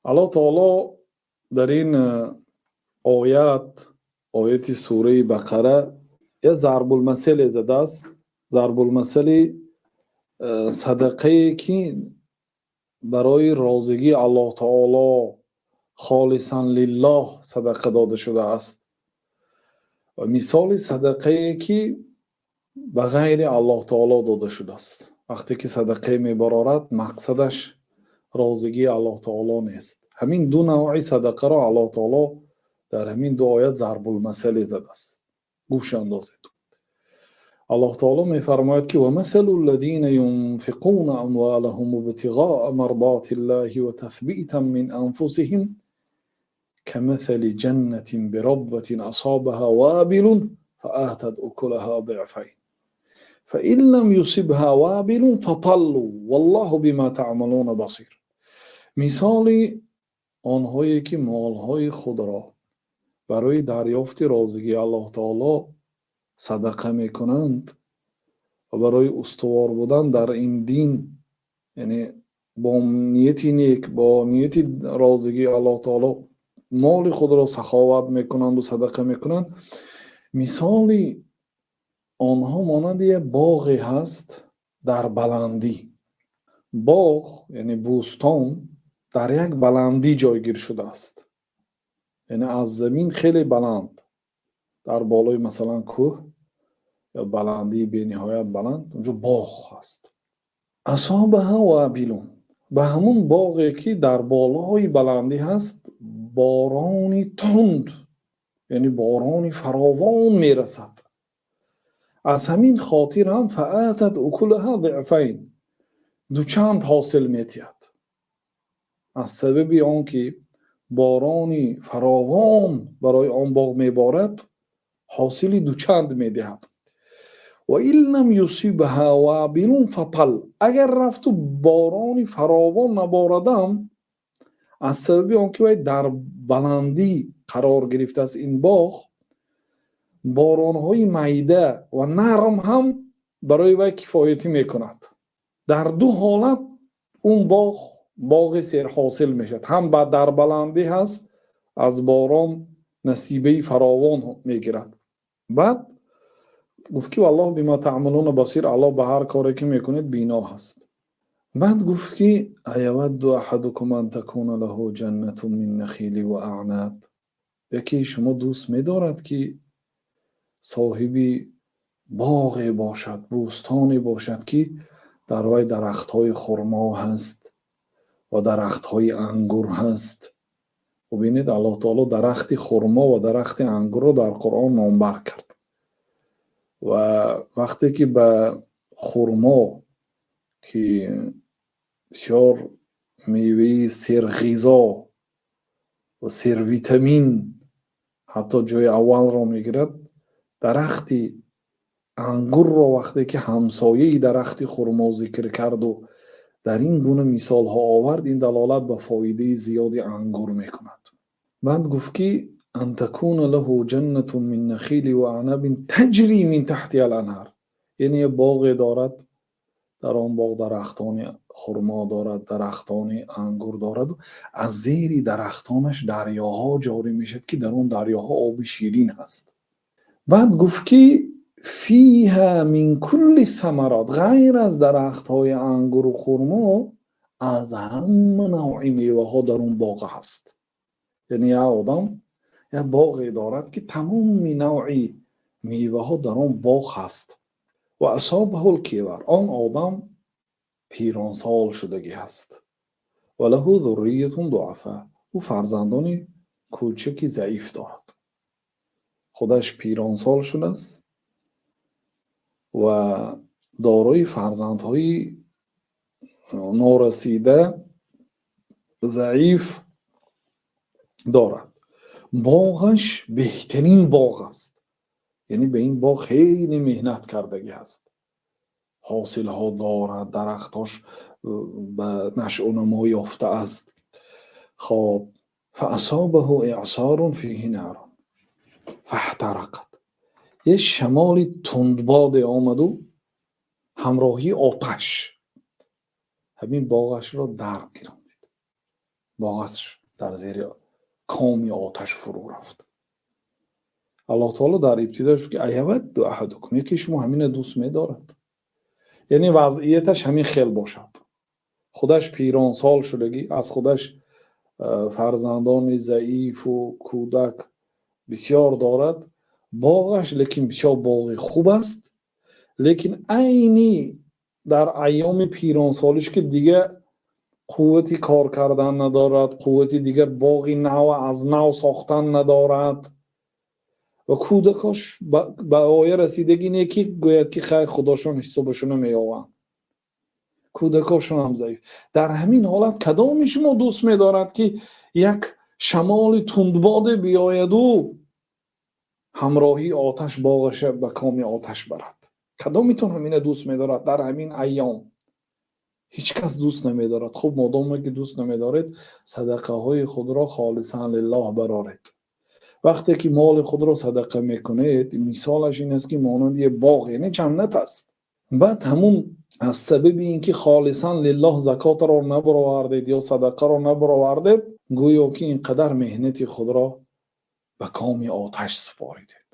Аллоҳ таоло дар ин оят, ояти сураи Бақара, як зарбулмасале задааст, зарбулмасали садақае, ки барои розигии Аллоҳ таоло, холисан лиллоҳ садақа дода шудааст ва мисоли садақае, ки ба ғайри Аллоҳ таоло дода шудааст. Вақте ки садақае мебарорад, мақсадаш розигии Аллоҳ таоло нест. Ҳамин ду навъи садақаро Аллоҳ таоло дар ҳамин ду оят зарбулмасале задааст. Гӯш андозед. Аллоҳ таоло мефармояд, ки ومثل الذين ينفقون أموالهم ابتغاء مرضات الله وتثبيتا من أنفسهم كمثل جنة بربوة أصابها وابل فآتت أكلها ضعفين فإن لم يصبها وابل فطل والله بما تعملون بصير. Мисоли онҳое, ки молҳои худро барои дарёфти розигии Аллоҳ таоло садақа мекунанд ва барои устувор будан дар ин дин, яъне бо нияти нек, бо нияти розигии Аллоҳ таоло моли худро саховат мекунанду садақа мекунанд, мисоли онҳо монанди як боғе ҳаст дар баландӣ. Боғ, яъне бӯстон, дар як баландӣ ҷойгир шудааст, яъне аз замин хеле баланд, дар болои, масалан, кӯҳ ё баландии бениҳоят баланд, онҷо боғ ҳаст. أصابها وابل, ба ҳамун боғе, ки дар болои баландӣ ҳаст, борони тунд, яъне борони фаровон мерасад. Аз ҳамин хотир ҳам فآتت أكلها ضعفين, дучанд ҳосил метиҳад. Аз сабаби он ки борони фаровон барои он боғ меборад, ҳосили дучанд медиҳад. وإن لم يصبها وابل فطل, агар рафту борони фаровон наборадам, аз сабаби он ки вай дар баландӣ қарор гирифтааст ин боғ, боронҳои майда ва нарм ҳам барои вай кифоятӣ мекунад. Дар ду ҳолат он боғ боғи серҳосил мешавад: ҳам дар баландӣ ҳаст, аз борон насибаи фаровон мегирад. Баъд гуфт, ки والله بما تعملون بصير, Аллоҳ ба ҳар коре, ки мекунед, бино ҳаст. Баъд гуфт, ки أيود أحدكم أن تكون له جنة من نخيل وأعناب, якии шумо дӯст медорад, ки соҳиби боғе бошад, бӯстоне бошад, ки дар вай дарахтҳои хурмо ҳаст ва дарахтҳои ангур ҳаст? Бубинед, Аллоҳ таоло дарахти хурмо ва дарахти ангурро дар Қуръон номбар кард. Ва вақте ки ба хурмо, ки бисёр меваи серғизо ва сервитамин, ҳатто ҷои аввалро мегирад, дарахти ангурро вақте ки ҳамсояи дарахти хурмо зикр карду дар ин гуна мисолҳо овард, ин далолат ба фоидаи зиёди ангур мекунад. Баъд гуфт, ки أن تكون له جنة من نخيل وأعناب تجري من تحتها الأنهار, яъне боғе дорад, дар он боғ дарахтони хурмо дорад, дарахтони ангур дораду аз зери дарахтонаш дарёҳо ҷорӣ мешавад, ки дар он дарёҳо оби ширин ҳаст. Баъд гуфт, ки فيها من كل الثمرات, ғайр аз дарахтҳои ангуру хурмо, аз ҳама навъи меваҳо дар он боғ ҳаст. Яъне як одам як боғе дорад, ки тамоми навъи меваҳо дар он боғ ҳаст. وأصابه الكبر, он одам пиронсол шудагӣ ҳаст. وله ذرية ضعفاء, ӯ фарзандони кӯчаки заиф дорад. Худаш пиронсол шудааст ва дорои фарзандҳои норасида, заиф дорад. Боғаш беҳтарин боғ аст, яъне ба ин боғ хеле меҳнат кардагӣ аст, ҳосилҳо дорад, дарахтош ба нашъунамо ёфтааст. Хоб, فأصابه إعصار فيه نار فاحترقت, як шамоли тундбоде омаду ҳамроҳии оташ ҳамин боғашро дард гирондид. Боғаш дар зери коми оташ фурӯ рафт. Аллоҳ таоло дар ибтидо гуфт, ки أيود أحدكم, яке шумо ҳамина дӯст медорад, яъне вазъияташ ҳамин хел бошад, худаш пиронсол шудагӣ, аз худаш фарзандони заифу кӯдак бисёр дорад, боғаш лекин бисёр боғи хуб аст, лекин айни дар айёми пиронсолиш, ки дигар қуввати кор кардан надорад, қуввати дигар боғи нав аз нав сохтан надорад ва кӯдакош ба оя расидагӣ не, ки гӯяд, ки хайр, худошон ҳисобашона меёванд, кӯдакошон ҳам заиф, дар ҳамин ҳолат кадоми шумо дӯст медорад, ки як шамоли тундбоде биёяду ҳамроҳии оташ боғаша ба коми оташ барад? Кадомитон ҳамина дӯст медорад дар ҳамин айём? Ҳеҷ кас дӯст намедорад. Хуб, модоме ки дӯст намедоред, садақаҳои худро خالصا لله бароред. Вақте ки моли худро садақа мекунед, мисолаш ин аст, ки монанди як боғ, яъне ҷаннат аст. Баъд ҳамун аз сабаби ин ки خالصا لله закотро набаровардед ё садақаро набаровардед, гӯё ки ин қадар меҳнати худро ба коми оташ супоридед.